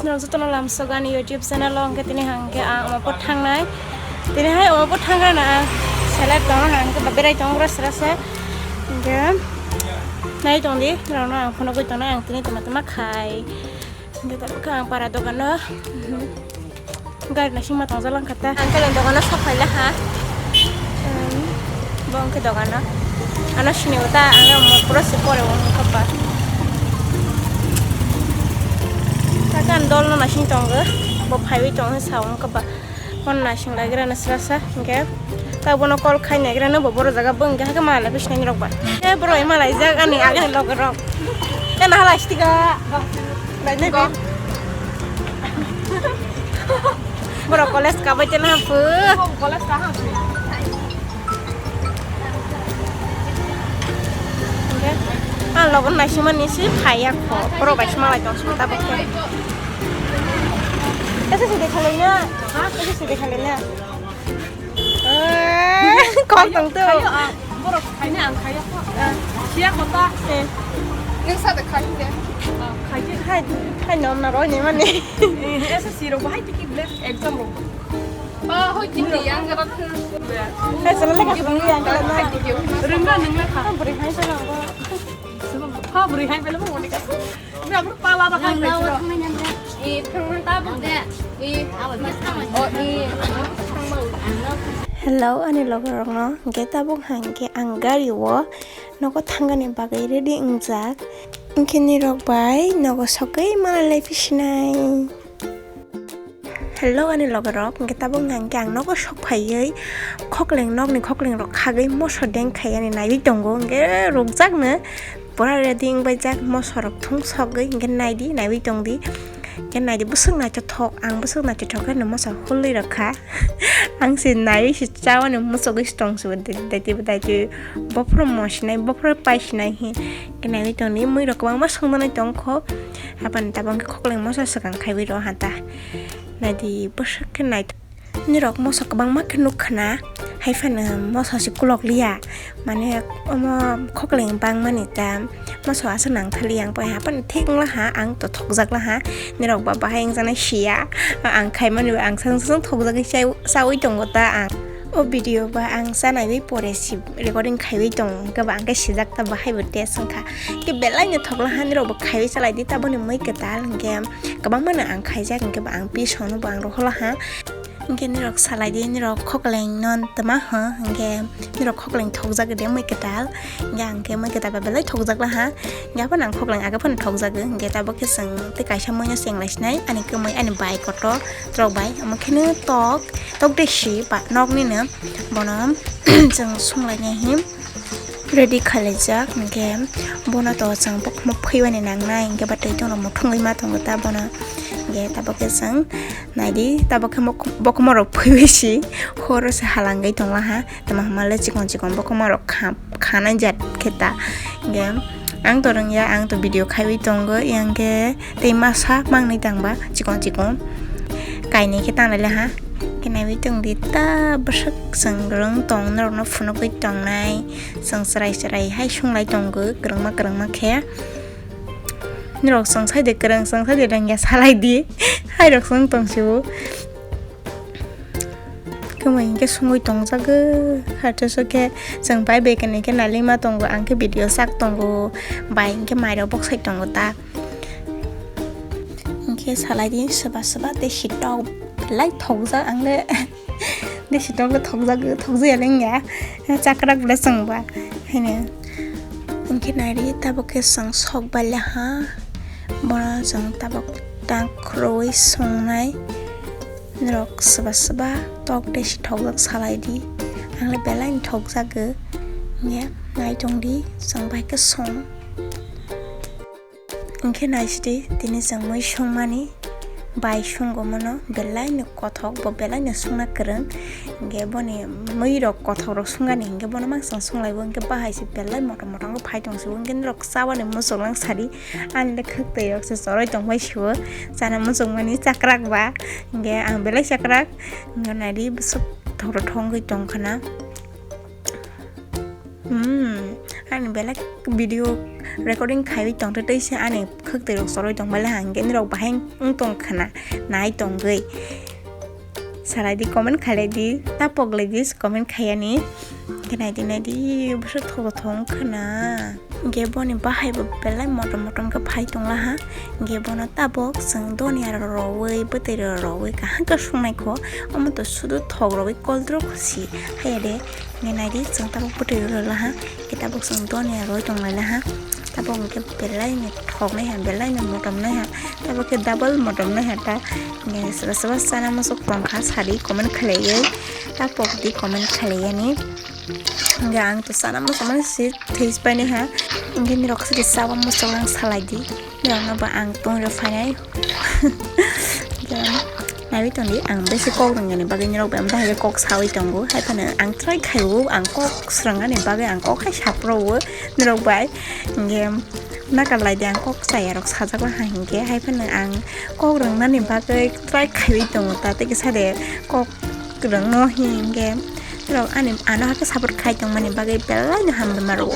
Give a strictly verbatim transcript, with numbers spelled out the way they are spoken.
Norok jotono lamsok ani YouTube channel o, hwnkhe tini hwnkhe ang omo po thangnai. Tini hai omo po thangrana ang select tongo, hwnkhe ba berai tongo bwrwi sra se. Hwnkhe nai tongdi, norokno ang phunugwi tongnai, ang tini tama tama khai. Hwnkhe tabuk khe ang para dogano, mhm, gari naisingma tongjak langkha ta. Ang khe dogano sok phai laha. Ehm, bo hwnkhe dogano. Ano sini uta, ang pura se pore wngkha ba. Kakan dolno naising tongo, bo phaiwi tongo sa wngkha ba. Phone naising laigrano srasa, hwnkhe ta bono call khai naigrano bo boro jaga bo hwnkhe hakhe malai phi sinai rok ba. E boro malai jak ani agani loge rok. E nahalai stiga. Lainai bi. Boro college kabai tena hapu. College ka hapu. Hwnkhe ang logon naisingmani se phaiya kho, borok bai se malai tong song tabuk khe. Ese se dekha lei na, ese se dekha lei na. Eh, kol tong tu. Khayo, ah, borok khaina ang khayo kho. Ah. Siya kota. Eh. Nung sa de khai de. Ah, khai de. Khai, khai nom na roi ni mani. Eh, ese si rok bahai tiki black exam rok. Ba, hoi, tini yang kata tu. Hai, selamat lekas bang yang kata na. Rimba nang lekas. Beri hai selamat. Ha, beri hai pele mo ni ka. Ni abur pala da hai pele. Eh, thang ta bang de. Eh, oh, eh. Hello, ani loge rok no. Hwnkhe tabuk hwnkhe ang gari o nogo thangani bagwi ready wngjak. Hwnkhe nirok bai nogo sogwi malai lai phi sinai. Hello ani loge rok, hwnkhe tabuk hwnkhe ang nogo sok phaiwi khokleng, nokni khokleng rok khagwi moso deng khai ani naiwi tongo, hwnkhe rukjak no pura ready wngbaijak, moso rok thung sogwi, hwnkhe naidi, naiwi tongdi, hwnkhe naidi bwswk naithothok, ang bwswk naithothok khe no moso hulwi rwkha, ang se naiwi se chawani muchugwi se tong se daiti daiti bophuru mo sinai, bophuru pai sinai, hwnkhe naiwi tongdi, mui rok kwbangma songjaknai tongkho. Aboni tabuk hwnkhe khokleng moso swkang khaiwi rw hanta. Naidi bwswk khe naithok. Nirok moso kwbangma khe nukha na, hai phano moso se kulok liya. Mane omo khokleng bangmani ta moso aswk nang thali yang pai ha phano thik wng laha, ang to thokjak laha. Nirok ba bahai wngjaknai siya. Ang khaimani bo ang swng swng thokjagwi chai-, chaui tongo ta ang. O video ba ang chanaiwi pore si recording khaiwi tongo, hwnkhe ba ang khe sijak ta bahai bo test wngkha. Khe belai no thok laha, nirok bo khaiwi chalai di, taboni mui kwtal hwnkhe kwbangma no ang khaijak, hwnkhe ba ang piece no bo ang rohor laha. Hwnkhe nirok salai di, nirok khokleng no twma ho, hwnkhe nirok khokleng thokjak de mui kwtal, hwnkhe ang khe mui kwtal ba belai thokjak laha, hwnkhe aphano ang khokleng age phano thokjago, hwnkhe tabuk khe chwng tei kaisa mui no chenglai sinai, ani kwmwi ani bai kotor. Rok bai, omo kheno tok, tok de si ba nok ni no bono chwng sung lai nai hi ready khai lai jak, hwnkhe bono to chwng bokhorok phaiwi nang nai, hwnkhe ba twi tong rok muthungwi ma tongo ta bono, hwnkhe tabuk khe chwng nai di, tabuk khe bokhorok phaiwi si horo se halangwi tong laha. Tamo hwnba le chikon chikon bokhorok kha-, khanai jat khe ta. Hwnkhe ang to rwngya, ang to video khaiwi tongo, yang khe tei masa mangnwi tangba chikon chikon. Kainwi khe tanglai laha. Khe naiwi tongdi ta bwswk chwng rwng tong norokno phunugwi tongnai. Chwng chwrai chwrai hai sunglai tongo kwrwngma kwrwngma khe. Norok chwng saide kwrwng, chwng saide rwngya salai di. Hairok chwng tong sio. Kwmwi hinkhe sungwi tongjago, haitosok khe chwng bai bai kwnwi khe nalima tongo, ang khe video sak tongo, bai hinkhe mairok boksai tongo ta. Hinkhe salai di swba swba tei sitok belai thokjak ang le, tei sitok le thokjago, thokjaya le wngya, chakrak belai chwngba haino. Hinkhe nai di tabuk khe chwng sok bai le ha, bono chwng tabuk ta khurui songnai. Norok swba swba tok tei si thokjak salai di. Ang le belai ni thokjago. Hwnkhe nai tong di, chwng bai khe song. Hwnkhe nai si di, tini chwng mui songmani bai songo mono belai no kothok, bo belai no songna kwrwng. Hwnkhe boni mui rok kothok rok songani hwnkhe bono mangsa songlai bo hwnkhe bahai se belai motom motom khe phai tong si bo hwnkhe norok chabani muchung lang sadi. Ani le khwk twi rok se choroi tong bai sio, chana muchung mani chakrak ba, hwnkhe ang belai chakrak, hwnkhe nai di bwswk thoro thongwi tong khana. Hmm, ani belai video recording khaiwi tongtwi twi se ani khwktwi rok chorwi tong bale hangke nirok bahai wng tong khna nai tongwi. Salai di, comment khalai di, ta pok lai di, comment khayani. Khe nai di, nai di, bwswk thok thok wng khna. Hingke boni bahai bo belai motom motom khe phai tongla ha. Hingke bono tabok chwng doniya rok rowi, bwtwi rok rowi kaham khe swngnai kho. Omo to sudu thok rowi koldrok si haya de. Hingke nai di, chwng tabok bwtwi rok rola ha. Hingke tabok chwng doniya rowi tong lai la ha. Tabok hingke belai ni thok nai ha, belai ni motom nai ha. Tabok khe double motom nai ha ta. Hingke soba soba chana muchuk tong kha, sadi comment khlaiwi. Ta pok di comment khlaiwi ani. Hingke ang to chana muchuk mani si thwi pai nai ha. Hingke nirok sadi chaba muchuk rang salai di. Nirok no bo ang tong rw phainai. Hingke naiwi tong di, ang besi kok rwngani bagwi nirok bai amtha hai khe kok sawi tongo. Hai phano ang try khaiwi ang kok swrwngani bagwi ang kok hai saprowo nirok bai. Hingke nakar lai di, ang kok chaya rok sajak ha hingke. Hai phano ang kok rwngnani bagwi try khaiwi tongo, ta tei kisa de kok rwngno hingke. Nirok ani ano hakhe support khai tongmani bagwi belai no hambai ma rwo.